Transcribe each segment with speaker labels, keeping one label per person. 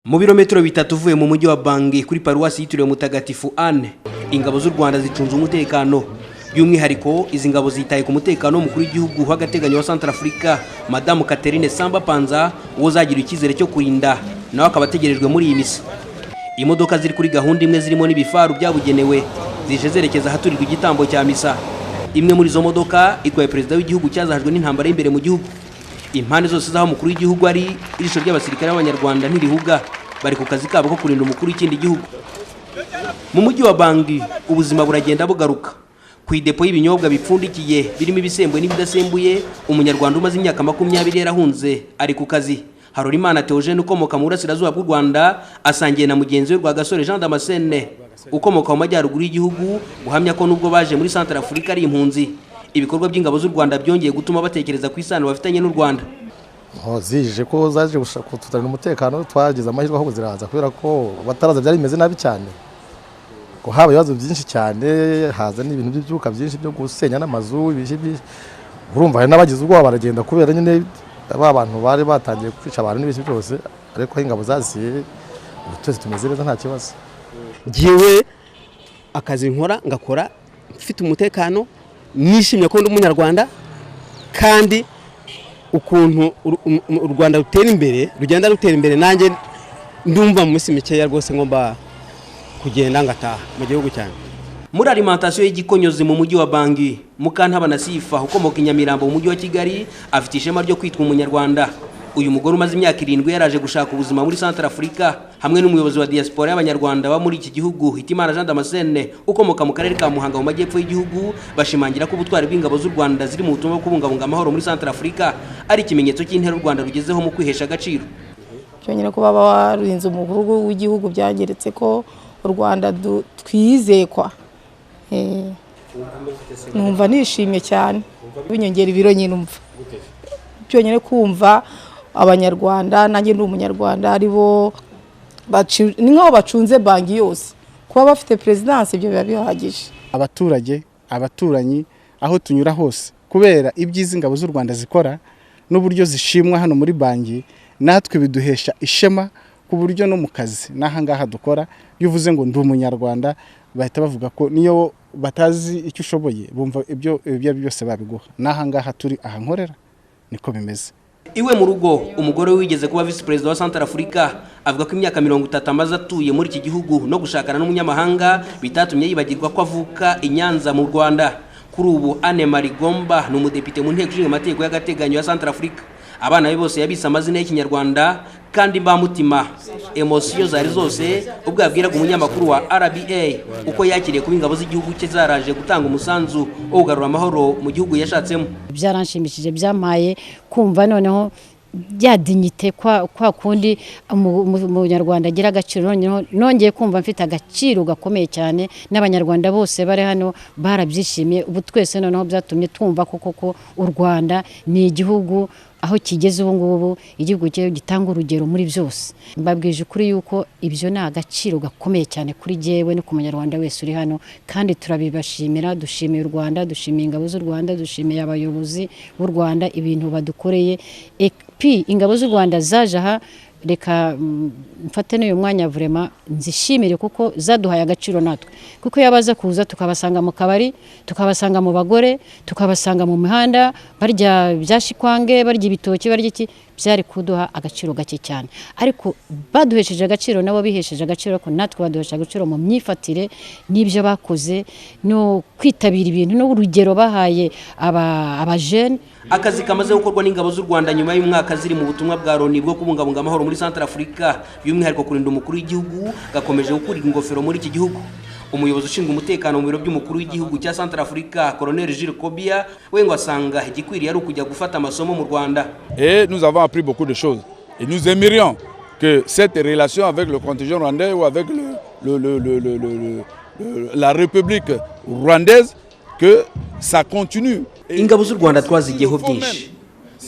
Speaker 1: Mu birometero 3 uvuye mu mujyi wa Bangui, kuri paruwasi yitiriwe Mutagatifu Anne, ingabo z'u Rwanda zicunze umutekano. By'umwihariko, izi ngabo zitaye ku mutekano w'umukuru w'igihugu w'agateganyo wa Centrafrica, Madamu Catherine Samba Panza, uwo zagira icyizere cyo kurinda, nawe akaba ategerejwe muri iyi misa. Imodoka ziri kuri gahunda imwe, zirimo n'ibifaru byabugenewe, zije zerekeza ahaturirwa igitambo cya misa. Imwe muri izo modoka itwaye perezida w'igihugu cyazahajwe n'intambara y'imbere mu gihugu. Impande zose z'aho umukuru w'igihugu ari, ijisho ry'abasirikare b'Abanyarwanda ntirihuga, bari ku kazi kabo ko kurinda umukuru w'ikindi gihugu. Mu mujyi wa Bangui ubuzima buragenda bugaruka. Ku idepo y'ibinyobwa bipfundikiye birimo ibisembuye n'ibidasembuye, Umunyarwanda umaze imyaka 20 yarahunze ari ku kazi. Harorimana Theogene, ukomoka mu burasirazuba bw'u Rwanda, asangiye na mugenzi we Rwagasore Jean Damascene, ukomoka mu majyaruguru y'igihugu, guhamya ko nubwo baje muri Centrafrique ari impunzi, ibikorwa by'ingabo z'u Rwanda byongeye gutuma batekereza ku isano bafitanye n'u Rwanda.
Speaker 2: Zije ko zaje kutuzanira umutekano, twagize amahirwe ahubwo ziraza, kubera ko bataraza byari bimeze nabi cyane, ko haba ibibazo byinshi cyane, haza n'ibintu by'ibyuka byinshi byo gusenya n'amazu. Urumva hari n'abagize ubwoba baragenda, kubera nyine ba bantu bari batangiye kwica abantu n'ibiki byose, ariko aho ingabo zaziye ubu twese tumeze neza, nta kibazo.
Speaker 3: Ngewe akazi nkora ngakora mfite umutekano, nishimye ko ndi Umunyarwanda, kandi ukuntu u Rwanda rutera imbere, rugenda rutera imbere, nanjye ndumva mu minsi mikeya rwose ngomba kugenda ngataha mu gihugu cyanjye.
Speaker 1: Muri alimentation y'Igikonyozi mu mujyi wa Bangui, Mukantabana Sifa, ukomoka i Nyamirambo mu mujyi wa Kigali, afite ishema ryo kwitwa Umunyarwanda. Uyu mugore umaze imyaka 7 yaraje gushaka ubuzima muri Centrafrica, hamwe n'umuyobozi wa diaspora y'Abanyarwanda ba muri iki gihugu, Hitimana Jean Damascene, ukomoka mu karere ka Muhanga mu majyepfo y'igihugu, bashimangira ko ubutwari bw'ingabo z'u Rwanda ziri mu butumwa bwo kubungabunga amahoro muri Centrafrica ari ikimenyetso cy'intera u Rwanda rugezeho mu kwihesha agaciro.
Speaker 4: Byonyine kuba barinze umukuru w'igihugu byanyeretse ko u Rwanda twizekwa. Numva nishimye cyane, binyongera ibiro nyine. Umva, byonyine kumva Abanyarwanda, nanjye ndi Umunyarwanda, aribo ni nk'aho bacunze Bangui yose, kuba bafite perezidansi, ibyo biba bihagije.
Speaker 5: Abaturage, abaturanyi, aho tunyura hose, kubera ibyiza ingabo z'u Rwanda zikora n'uburyo zishimwa hano muri Bangui, natwe biduhesha ishema, ku buryo no mu kazi n'aha ngaha dukora, iyo uvuze ngo ndi Umunyarwanda, bahita bavuga ko niyo batazi icyo ushoboye, bumva ibyo ibyo ari byo byose babiguha. N'aha ngaha turi, aha nkorera, niko bimeze.
Speaker 1: Iwe mu rugo, umugore wigeze kuba visi perezida wa Centrafrica avuga ko imyaka 30 amaze atuye muri iki gihugu no gushakana n'umunyamahanga bitatumye yibagirwa ko avuka i Nyanza mu Rwanda. Kuri ubu Anne Marie Gomba ni umudepite mu nteko ishinga amategeko y'agateganyo ya Centrafrica. Abana be bose yabise amazina y'Ikinyarwanda, kandi mbamutima émotions zari zose ubwo yabwiraga umunyamakuru wa RBA uko yakiriye kuba ingabo z'igihugu cye zaraje gutanga umusanzu wo kugarura amahoro mu gihugu yashatsemo.
Speaker 6: Byaranshimishije, byampaye kumva noneho bya dignité kwa kundi Umunyarwanda agira agaciro. Noneho nongeye kumva mfite agaciro gakomeye cyane, n'Abanyarwanda bose bari hano barabyishimiye. Ubu twese noneho byatumye twumva ko koko u Rwanda ni igihugu aho kigeze ubu ngubu, igihugu gitanga urugero muri byose. Mbabwije ukuri yuko ibyo ni agaciro gakomeye cyane kuri jyewe no ku Munyarwanda wese uri hano, kandi turabibashimira. Dushimiye u Rwanda, dushimiye ingabo z'u Rwanda, dushimiye abayobozi b'u Rwanda ibintu badukoreye. Epi ingabo z'u Rwanda zaje aha, reka mfate n'uyu mwanya vraiment nzishimire, kuko zaduhaye agaciro natwe, kuko iyo baza kuza tukabasanga mu kabari, tukabasanga mu bagore, tukabasanga mu mihanda barya bya shikwange, barya ibitoki, barya iki, byari kuduha agaciro gake cyane. Ariko baduhesheje agaciro, nabo bihesheje agaciro, ariko natwe baduhesheje agaciro mu myifatire n'ibyo bakoze no kwitabira ibintu n'urugero bahaye abajene.
Speaker 1: Akazi kamaze gukorwa n'ingabo z'u Rwanda nyuma y'umwaka ziri mu butumwa bwa Loni bwo kubungabunga amahoro muri Centrafrica, by'umwihariko kurinda umukuru w'igihugu, gakomeje gukurirwa ingofero muri iki gihugu. Umuyobozi ushinzwe umutekano mu biro by'umukuru w'igihugu cya Centrafrica, Colonel Jules Kobia, we ngo asanga igikwiriye ari ukujya gufata amasomo mu Rwanda.
Speaker 7: Et nous avons appris beaucoup de choses et nous aimerions que cette relation avec le contingent rwandais ou avec la République rwandaise, que ça continue.
Speaker 1: Ingabo z'u Rwanda twazigiyeho byinshi.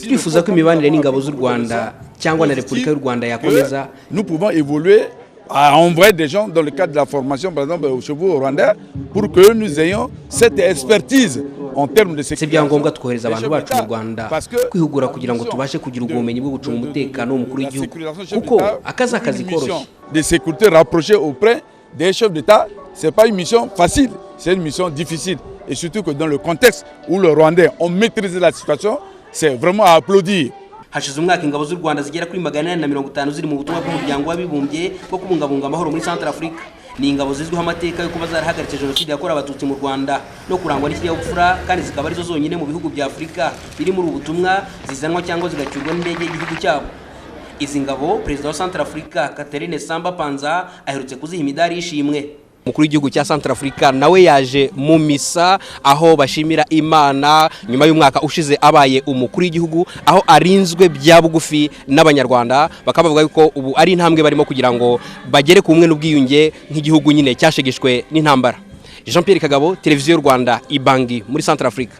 Speaker 1: Turifuza ko imibanire n'ingabo z'u Rwanda cyangwa na Repubulika y'u Rwanda yakomeza.
Speaker 7: Nous pouvons évoluer à envoyer des gens dans le cadre de la formation, par exemple chez vous au Rwanda, pour que nous ayons cette expertise. En termes de
Speaker 1: Si byangombwa twohereza abantu bacu mu Rwanda kwihugura kugira ngo tubashe kugira ubwo bumenyi bwo gucunga umutekano w'umukuru w'igihugu, kuko akazi akazi koroshye.
Speaker 7: De sécurité rapprochée auprès des chefs d'État, c'est pas une mission facile, c'est une mission difficile. Et surtout que dans le contexte où les Rwandais ont maîtrisé la situation, c'est vraiment à applaudir.
Speaker 1: Hashize umwaka ingabo z'u Rwanda zigera kuri 850 ziri mu butumwa bw'Umuryango w'Abibumbye bwo kubungabunga amahoro muri Centrafrique. Ni ingabo zizwiho amateka yo kuba zarahagaritse jenoside yakorewe Abatutsi mu Rwanda no kurangwa n'ikinyabupfura, kandi zikaba arizo zonyine mu bihugu bya Afurika biri muri ubu butumwa zizanwa cyangwa zigacyurwa n'indege y'igihugu cyabo. Izi ngabo Perezida wa Centrafrica Catherine Samba Panza aherutse kuziha imidari y'ishimwe. Umukuru w'igihugu cya Centrafrica nawe yaje mu misa aho bashimira Imana nyuma y'umwaka ushize abaye umukuru w'igihugu, aho arinzwe bya bugufi n'Abanyarwanda, bakaba bavuga yuko ubu ari intambwe barimo kugira ngo bagere ku bumwe n'ubwiyunge nk'igihugu nyine cyashegeshwe n'intambara. Jean Pierre Kagabo, Televiziyo y'u Rwanda, Ibangi muri Centrafrica.